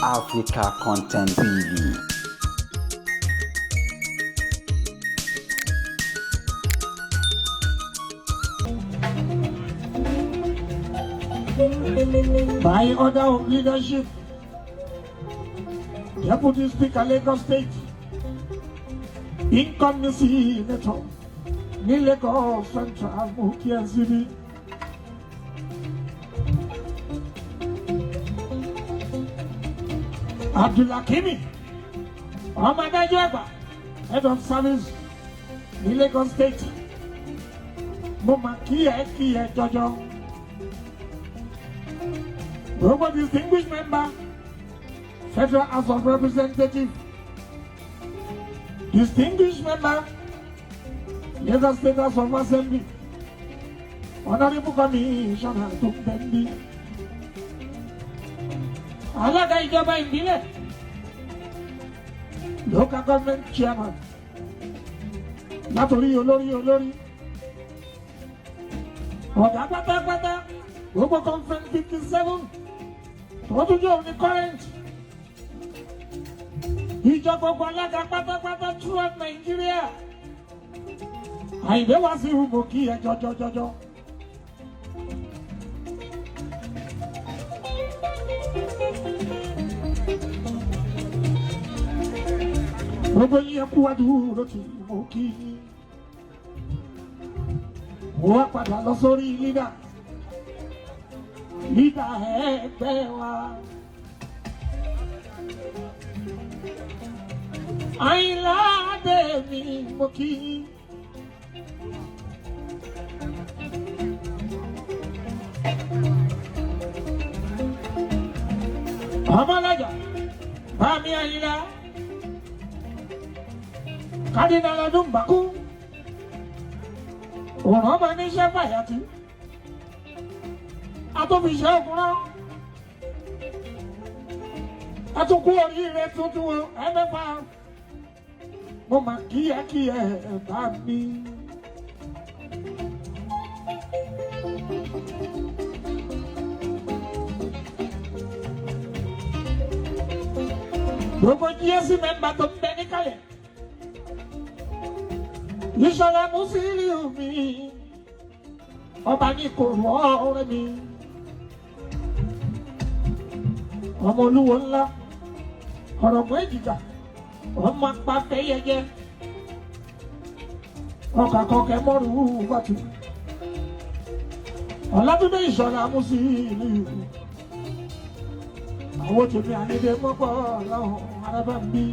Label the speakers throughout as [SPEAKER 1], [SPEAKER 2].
[SPEAKER 1] Africa Content TV.
[SPEAKER 2] By order of leadership, Deputy Speaker, Lagos State, incoming Senator ní Lagos Central, mú kí ẹ síbí. Abdulhakimi, ọmọ adájọ́ àgbà, Head of Service ní Lagos State, mo mà kí ẹ jọjọ. Gbogbo distinguished member, Federal House of Representatives, distinguished member, Lagos State House of Assembly, Honorable Commissioner tó ń bẹ níbí. Alága ìjọba ìbílẹ̀, local government chairman, látòrí olórí olórí, ọ̀gá pátápátá, gbogbo conference 57, tó tún jẹ́ òní current. Ìjọ gbogbo alága pátápátá throughout Nigeria. Àyìnbé wá sí ìhùmọ̀ kí ẹ jọjọjọjọ. Gbogbo yín, ẹ kú wájú ló ti mú kí yín. Wọ́n padà lọ sórí leader. Leader ẹgbẹ́ wa. Àyìnlá Adé mi, mo kí yín. Ọmọlájà, Bámi Àyìnlá. Cardinal ọdún bàkú. Òun ọmọ níṣẹ́ fàyàtì. Atúnfiṣẹ́ òkúrọ́. Atukú oríire tuntun o, ẹ̀mẹ́fà. Mo mà kíyẹ́kíyẹ́ bá mi. Gbogbo GSC member tó ń bẹ níkàlẹ̀. Ìṣọ̀lá Musiliu mi. Ọba ní kò rọ́ ọ̀rẹ́ mi. Ọmọ olúwo ńlá. Ọ̀rọ̀ mọ́ èjìká. Ọmọ apá yẹyẹ. Ọkà kọkẹ mọ́rù wàtú. Ọ̀làtúndé Ìṣọ̀lá Musiliu. Àwọn tèmi ànídé mọ́pọ̀ lọ́hùn arábà ń bí.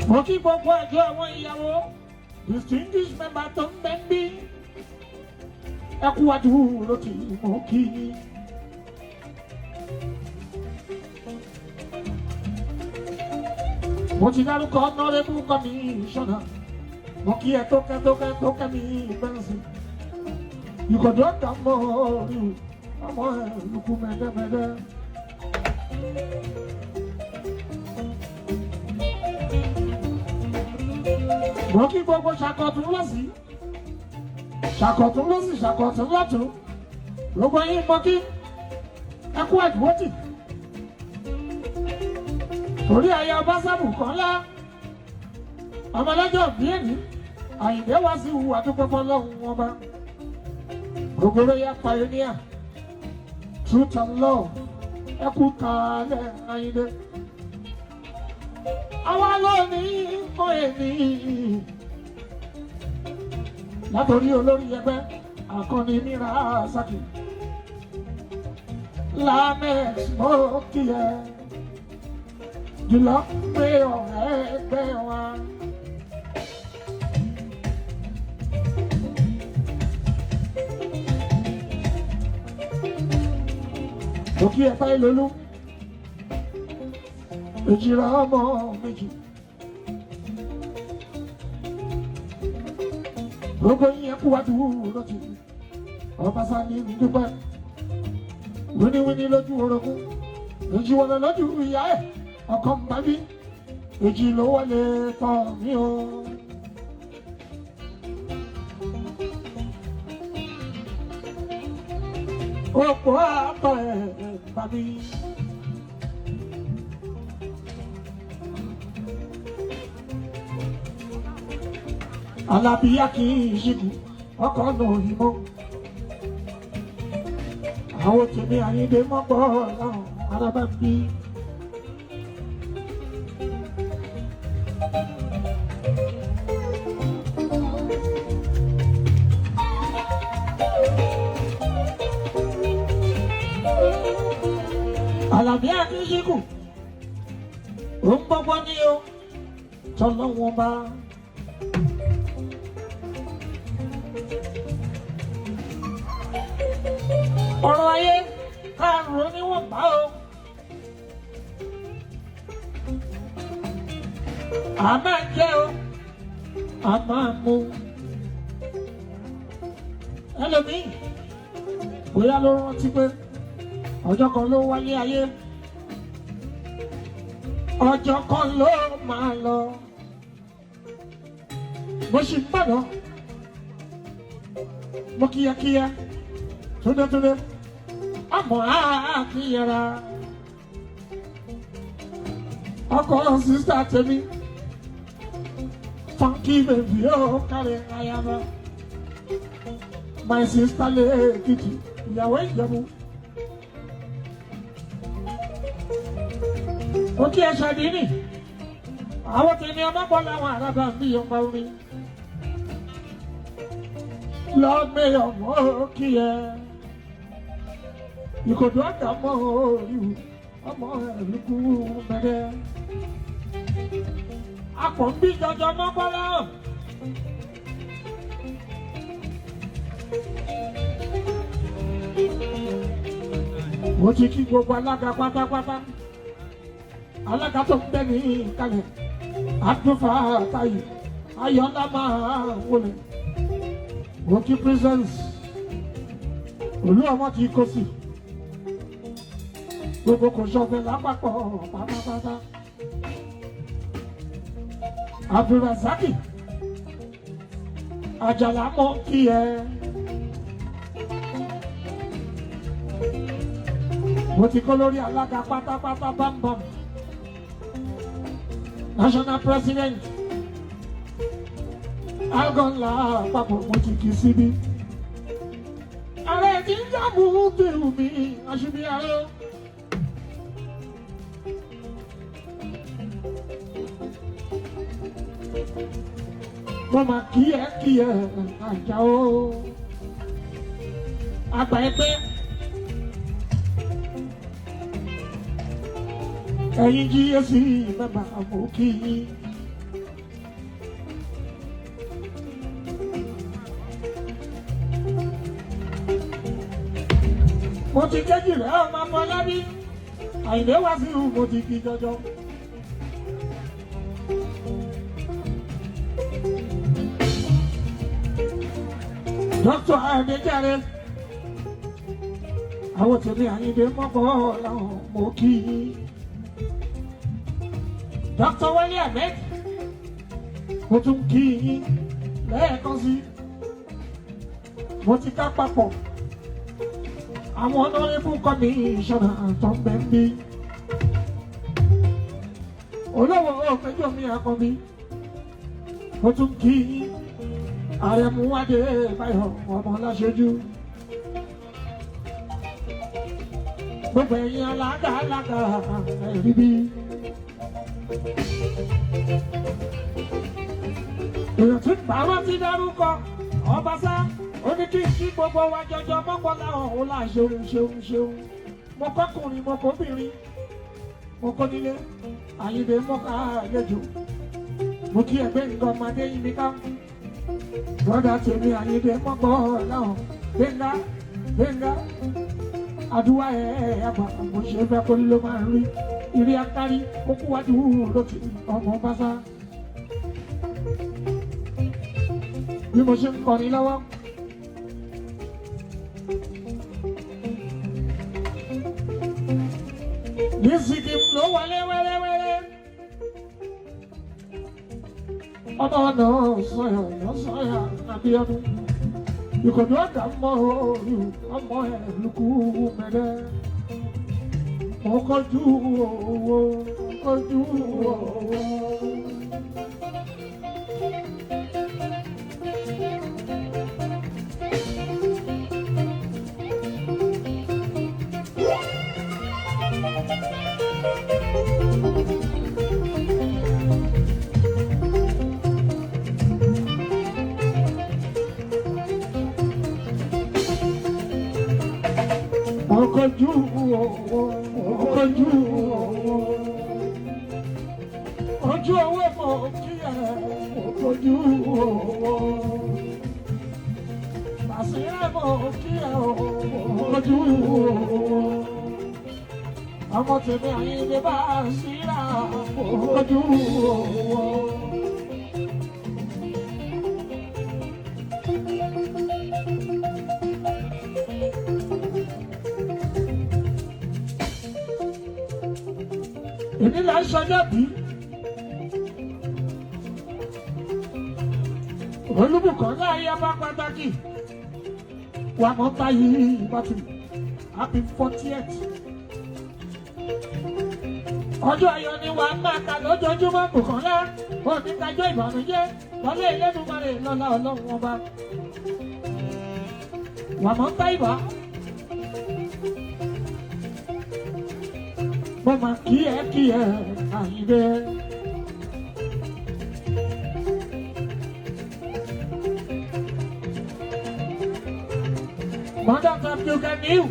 [SPEAKER 2] Mo kí gbogbo àjọ àwọn ìyàwó, distinguished member tó ń bẹ ń bí. Ẹ kú àdúró tí mo kí yín. Mo ti dárúkọ honorable commissioner. Mo kí ẹ tó kẹ́ tó kẹ́ tó kẹ́ mi bẹ́ǹsì. Ìkọ̀dọ̀ ọ̀dà mọ́ orí ọmọ ẹ̀ lukú mẹ́dẹ́mẹ́dẹ́. Mo kí gbogbo ṣàkọ̀tún lọ́sí. Ṣàkọ̀tún lọ́sí, ṣàkọ̀tún lọ́tún. Gbogbo yín mo kí. Ẹ kú àdúrótì. Torí aya ọba sábù kan lá. Ọmọlọ́jọ́ bí èmi. Àyìndé wá sí ìhùwà tó pẹ́ fọlọ́hún ọba. Gbogbo royal pioneer. Truth and love. Ẹ kú kàálẹ̀, Àyìndé. Àwa lónìí kọ́ èmi. Látòrí olórí ẹgbẹ́, Akọni Mira Saki. Lamex, mo kí ẹ. Jùlọ pé ọ̀rẹ́ ẹgbẹ́ wa. Mo kí ẹ báyìí lólú. Èjìrà ọmọ méjì. Gbogbo yín, ẹ kú wá dúró lọ́tì. Ọba sani ń dúpẹ́. Wíníwíní lójú orogún. Èjì wọlé lójú ìyá ẹ̀. Ọkọ ń bá bí. Èjì ló wọlé tọ̀ mí o. Òpó àtọ̀ ẹ̀ bá mi. Alábíyá kì í ṣìkù, ọkọ̀ náà ìmọ̀. Àwọn tèmi Àyìndé mọ́pọ̀ láwọn arábá ń bí. Àlàbí Akínsíkù, ó ń gbọ́gbọ́ ní o, tọ́lọ́wọ́n bá. Ọ̀rọ̀ ayé karùn-ún níwọ̀n bá o. A máa jẹ o, a máa mu. Ẹlòmíì, bóyá ló rántí pé ọjọ́ kan ló wáyé ayé, ọjọ́ kan ló máa lọ. Mo sì ń gbàdọ̀, mo kíyakíya, túndétúndé, àmọ́ àkíyẹra. Ọkọ sísá tèmi, funky baby ó kárí ayaba. My sister lẹ́ẹ̀kìtì, ìyàwó Ìjẹ̀bú. Ó kí ẹ ṣàdínì, àwọn tèmi ọmọbọ làwọn àràbà mi ọmọ orin. Lord Mayor mọ́ kí ẹ. Ìkòdó àgbà mọ́ oríwù, ọmọ ẹ̀rùkú mẹ́rẹ́. Akọ̀ ń bí jọjọ mọ́kọ́lá. Mo ti kí gbogbo alága pátápátá. Alága tó ń bẹ ní ìkàlẹ̀, Abdulfatayi, Ayọ̀lá máa wọlé. Mo kí presence, olú ọmọ ti kó sí. Gbogbo kò sọfẹ̀ lápapọ̀ pátápátá. Abdulrasaki, Àjàlá mọ́ kí ẹ. Mo ti kó lórí alága pátápátá bámbám. National President Algon lápapọ̀ mo ti kì í síbí. Ààrẹ ti ń jábù tèwù mi, aṣíbí ààrẹ. Mo máa kí ẹ kí ẹ àjà o. Àgbà ẹgbẹ́. Ẹ̀yin GAC mẹ́bà mo kí yín. Mo ti kéjì rẹ̀ ọmọ Afọlábí. Àyìndé wá sí mo ti kí jọjọ. Dr. Adéjàre, àwọn tèmi Àyìndé mọ́kọ́ làwọn mo kí yín. Dr. Wálé Ahmed, mo tún kí yín lẹ́ẹ̀kan sí. Mo ti ká papọ̀. Àwọn honorable commissioner tó ń bẹ ń bí. Olówó òpéjọ mi àkànbí. Mo tún kí yín. Àrẹ̀mú Adébáyọ̀ ọmọ láṣojú. Gbogbo ẹ̀yin alága alága ẹ̀rí bí. Èèyàn tí bàbá ti dárúkọ Ọbaṣá ó ní kí n kí gbogbo wa jọjọ mọ́kànlá ọ̀hún là ṣeun ṣeun ṣeun. Mo kọ́kùnrin mo kóbìnrin mo kọ́ nílé Àyìndé mọ́ká àlejò. Mo kí ẹgbẹ́ nǹkan ọmọdé yìí mi ká. Brọ́dà tèmi Àyìndé mọ́kànlá ọ̀hún gbẹ̀ngà gbẹ̀ngà àdúrà ẹ̀ àgbà mo ṣe fẹ́ kó ló máa ń rí ìrí akárí kókó wájú lókè ọmọ Ọbaṣá. Bí mo ṣe ń kọrin lọ́wọ́. Nísìkì ló wọlé wẹ́rẹ́wẹ́rẹ́. Ọmọ náà sọyà sọyà Abíọ́dún. Ìkọ̀dọ̀ ọ̀dà mọ́ orí ọmọ ẹ̀ lùkú mẹ́rẹ́. Mo kọjú owó, kọjú owó. Mo kọjú owó, mo kọjú owó. Ojú owó mo kí ẹ, mo kọjú owó. Bàṣírà mo kí ẹ, mo kọjú owó. Ọmọ tèmi Àyìndé Bàṣírà, mo kọjú owó. Èmi là ń sọjọ́ bí. Olúbùkọ́lá ayaba pàtàkì wà mọ́ báyìí bàtú happy 40th. Ọjọ́ ayọ̀ ni wà á máa kà lójoojúmọ́ Bùkọ́lá oníkájọ́ ìbànújẹ́ lọ́lé Ẹlẹ́dùmarè lọ́lá Ọlọ́run ọba. Wà mọ́ báyìí bá. Mo máa kí ẹ kí ẹ Àyìndé. Mother Abdulganiu.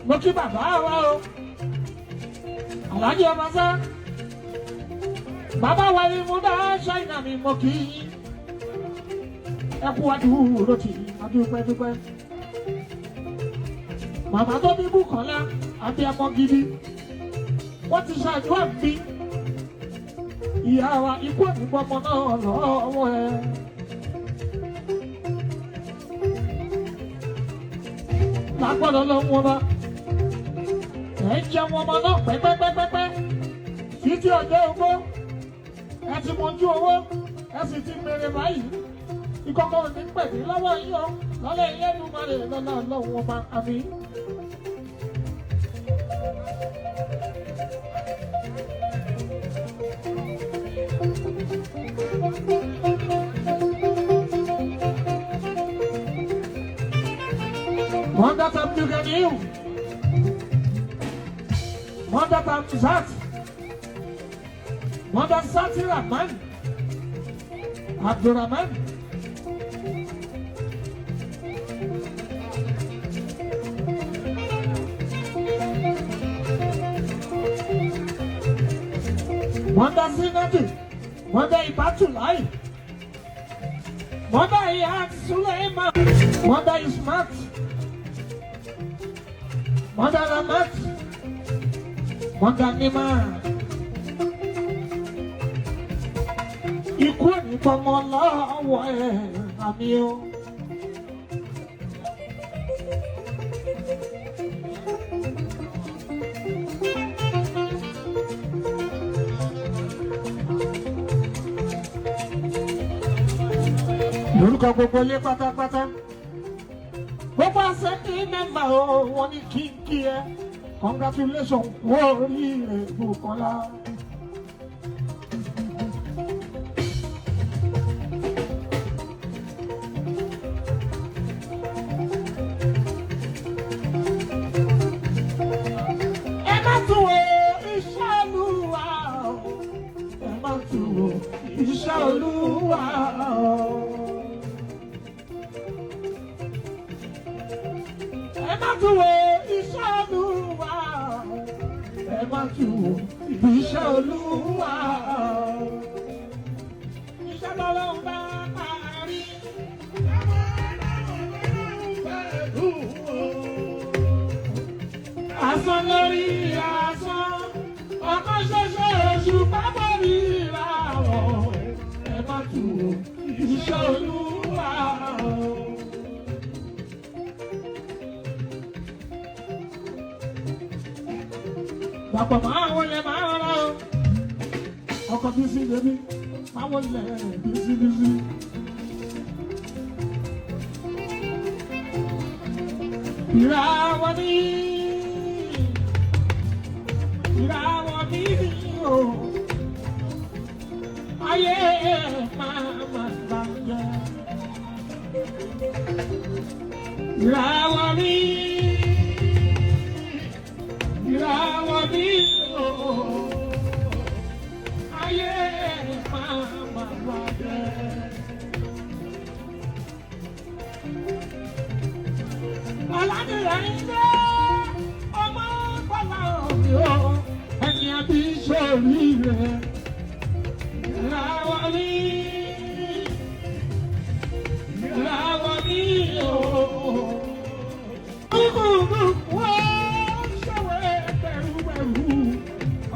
[SPEAKER 2] Mo kí bàbá wa o. Àlàájì ọmọ sá. Bàbá wa ni mo dá ṣáínà mi mo kí yín. Ẹ kú wá dúró tì í, a dúpẹ́ dúpẹ́. Màmá tó bí Bùkọ́lá abiyamọ gidi. Wọ́n ti ṣàdúrà bí. Ìyá wa ikú òní gbọ́mọ náà lọ́wọ́ ẹ. Lágbọ́dọ̀ ló ń wọ́n bá. Ẹ ń jẹun ọmọ náà pẹ́pẹ́pẹ́pẹ́. Títí ọjọ́ ogbó. Ẹ ti mọjú owó. Ẹ sì ti mèrè báyìí. Ìkọ̀kọ̀ òní pẹ̀lú lọ́wọ́ yín o. Lọ́lẹ̀ Ẹlẹ́dùmarè lọ́lá Ọlọ́run ọba àmín. Mother Abdulganiu. Mother Hamzat. Mother Sati Rahman. Abdulrahman. Mother Zinatu. Mother Ibatulai. Mother Iyad Suleiman. Mother Ismat. Mother Ramat. Mother Nima. Ikú ò ní gbọ́mọ lọ́wọ́ ẹ̀ àmín o. Lórúkọ gbogbo ilé pátápátá. Gbogbo àṣẹ ní mẹ́mbà o, wọ́n ní kí n kí ẹ. Congratulations, kú oríire Bùkọ́lá. Ẹ má tún wo iṣẹ́ Olúwa o. Ẹ má tún wo iṣẹ́ Olúwa o. Ẹ má tún wo iṣẹ́ Olúwa o. Ẹ má tún wo iṣẹ́ Olúwa o. Iṣẹ́ lọ́lọ́run bá parí. Asán lórí asán, ọ̀kan ṣoṣo oṣù pápá ríra ọ̀. Ẹ má tún wo iṣẹ́ Olúwa o. Dàpọ̀ máa wọlé máa rọra o. Ọkọ̀ bí sí bébí. Máa wọlé bísíbísí. Ìràwọ̀ ni, ìràwọ̀ mi o, ayé máa ma bàjẹ́. Ìràwọ̀ mi, ìràwọ̀ mi o, ayé máa ma bàjẹ́. Aládìrà ń gbé ọmọ Bọ́lá òbí o, ẹni àbí sórí rẹ̀. Ìràwọ̀ mi, ìràwọ̀ mi o. Gbogbo wọ́n ṣọ̀wé bẹ̀rùbẹ̀rù,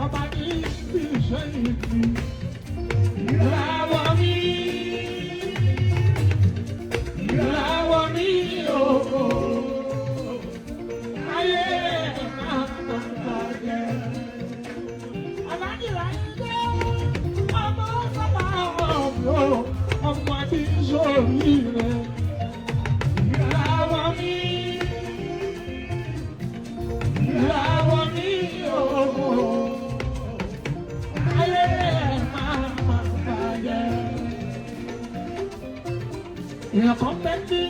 [SPEAKER 2] ọba ní bí iṣẹ́ ìlú. Ìràwọ̀ mi, ìràwọ̀ mi o. Ayé máa ma bàjẹ́. Aládìrà ń gbé ọmọ bàbá ọ̀bọ̀ ọmọ àti sórí rẹ̀. Ìràwọ̀ mi, ìràwọ̀ mi o. Ayé máa ma bàjẹ́. Èèyàn kan bẹ́ẹ̀ ní.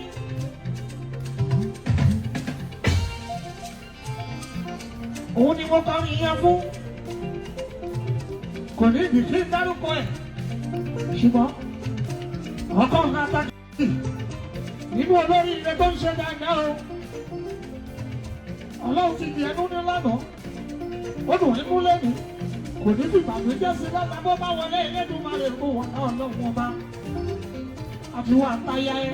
[SPEAKER 2] Òun ni mo kọrin yẹn fún. Kò ní ìdí kí n dárúkọ ẹ̀, ṣùgbọ́n ọkọ ńlá tákì nínú olórí ilé tó ń ṣe dáadáa o. Ọlọ́run ti di ẹnu ní lánàá, ó dùn ní mú lẹ́nu, kò ní fi ìbànújẹ́ sí lọ́la bó bá wọlé Elédùmarè kó wà náà lọ́wọ́ ọba. Àfiwọ́ àtayá ẹ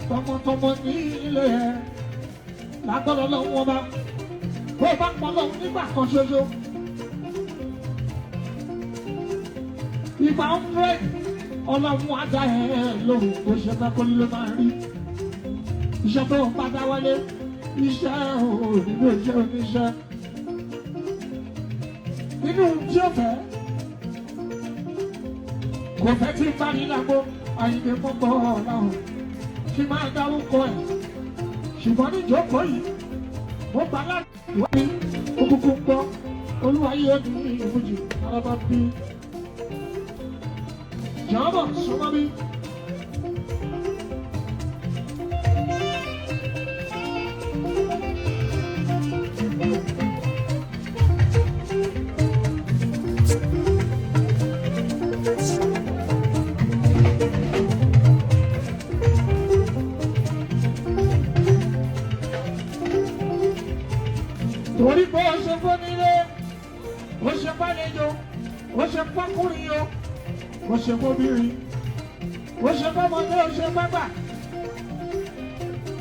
[SPEAKER 2] tọmọtọmọ ní ilé ẹ lágbọ́dọ̀ lọ́wọ́ ọba. Bó o bá pọ̀ lọ́wọ́ nígbà kan ṣoṣo, ìgbà 100 ọlọ́run á dá ẹ lóhùn. Bó ṣe fẹ́ kó ló máa rí. Iṣẹ́ tó ń padà wọlé, iṣẹ́ òní iṣẹ́ oníṣẹ́ nínú tí ó fẹ́ kò fẹ́ tí ń bá ní lágbo àyìnbó mọ́gbọ́ ọ̀làhùn kí máa dárúkọ ẹ̀, ṣùgbọ́n níjókòó yìí mo gbà láti wá ní òkùnkùn gbọ́ olúwa yóò ní ìfújì alábá bí jọ̀ọ́bọ̀ súnmọ́ bí. Torí pé ó ṣe fún nílé, ó ṣe fàlejò, ó ṣe fọkùnrin o, ó ṣe fóbìnrin, ó ṣe fọmọdé, ó ṣe fágbà.